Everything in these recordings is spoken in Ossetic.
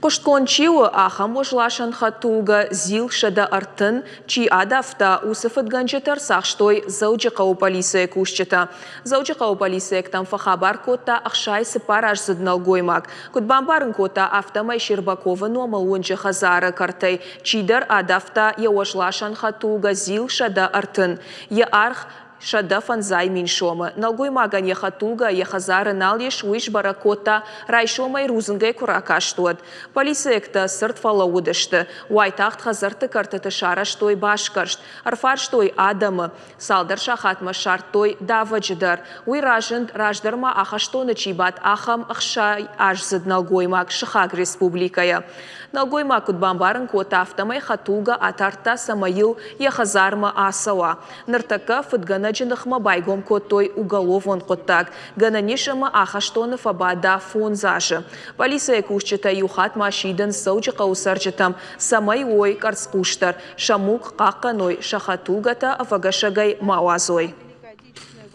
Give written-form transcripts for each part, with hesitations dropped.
Хъуыстгонд чи у, ахӕм уӕзласӕн хӕдтулгӕ ЗИЛ 130 чи адавта, уыцы фыдгӕнджыты ӕрцахстой Дзӕуджыхъӕуы полицӕйы кусджытӕ. Дзӕуджыхъӕуы полицейӕгтӕм фӕхабар кодта 64-аздзыд нӕлгоймаг. Куыд бамбарын кодта, афтӕмӕй Щербаковы номыл уынджы хӕдзары кӕртӕй чидӕр адавта йӕ уӕзласӕн хӕдтулгӕ ЗИЛ 130. Йӕ аргъ 150 000 сомы. Нӕлгоймагӕн йӕ хӕдтулгӕ йӕ хӕдзары нал ис, уый сбӕрӕг кодта, райсомӕй рудзынгӕй куы ракаст, уӕд. Полицейӕгтӕ цырд фӕлӕууыдысты. Уайтагъд хӕдзӕртты кӕртыты сарӕзтой басгӕрст, ӕрфарстой адӕмы. Цалдӕр сахатмӕ ссардтой давӕджы дӕр. Уый разынд, раздӕр ма ахӕстоны чи бадт, ахӕм 60-аздзыд нӕлгоймаг сыхаг республикӕйӕ. Нӕлгоймаг куыд бамбарын кодта, афтӕмӕй хӕдтулгӕ атардта, цӕмӕй йыл йӕ хӕдзармӕ ацӕуа. Ныртӕккӕ фыдгӕнӕджы ныхмӕ байгом кодтой уголовон хъуыддаг. Гӕнӕн ис ӕмӕ ахӕстоны фӕбада фондз азы. Полицӕйы кусджытӕ иу хатт ма сидынц Дзӕуджыхъӕуы цӕрджытӕм, цӕмӕй уой къӕрцхъусдӕр, сӕ мулк хъахъхъӕной, сӕ хӕдтулгӕтӕ ӕвӕгӕсӕгӕй ма уадзой.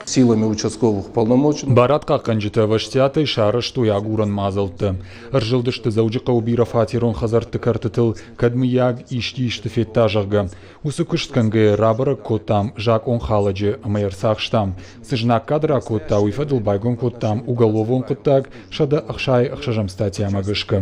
Силами участковых уполномоченных. Барадхъахъхъӕнджытӕ ӕвӕстиатӕй сарӕзтой агурӕн мадзӕлттӕ. Ӕрзылдысты Дзӕуджыхъӕуы бирӕфатерон хӕдзӕртты кӕртытыл, кӕд мыййаг исчи исты федта, зӕгъгӕ. Уыцы куыст кӕнгӕйӕ рабӕрӕг кодтам закъонхалӕджы ӕмӕ йӕ ӕрцахстам. Цы знаггад ракодта, уый фӕдыл байгом кодтам уголовон хъуыддаг 166 статьямӕ гӕсгӕ.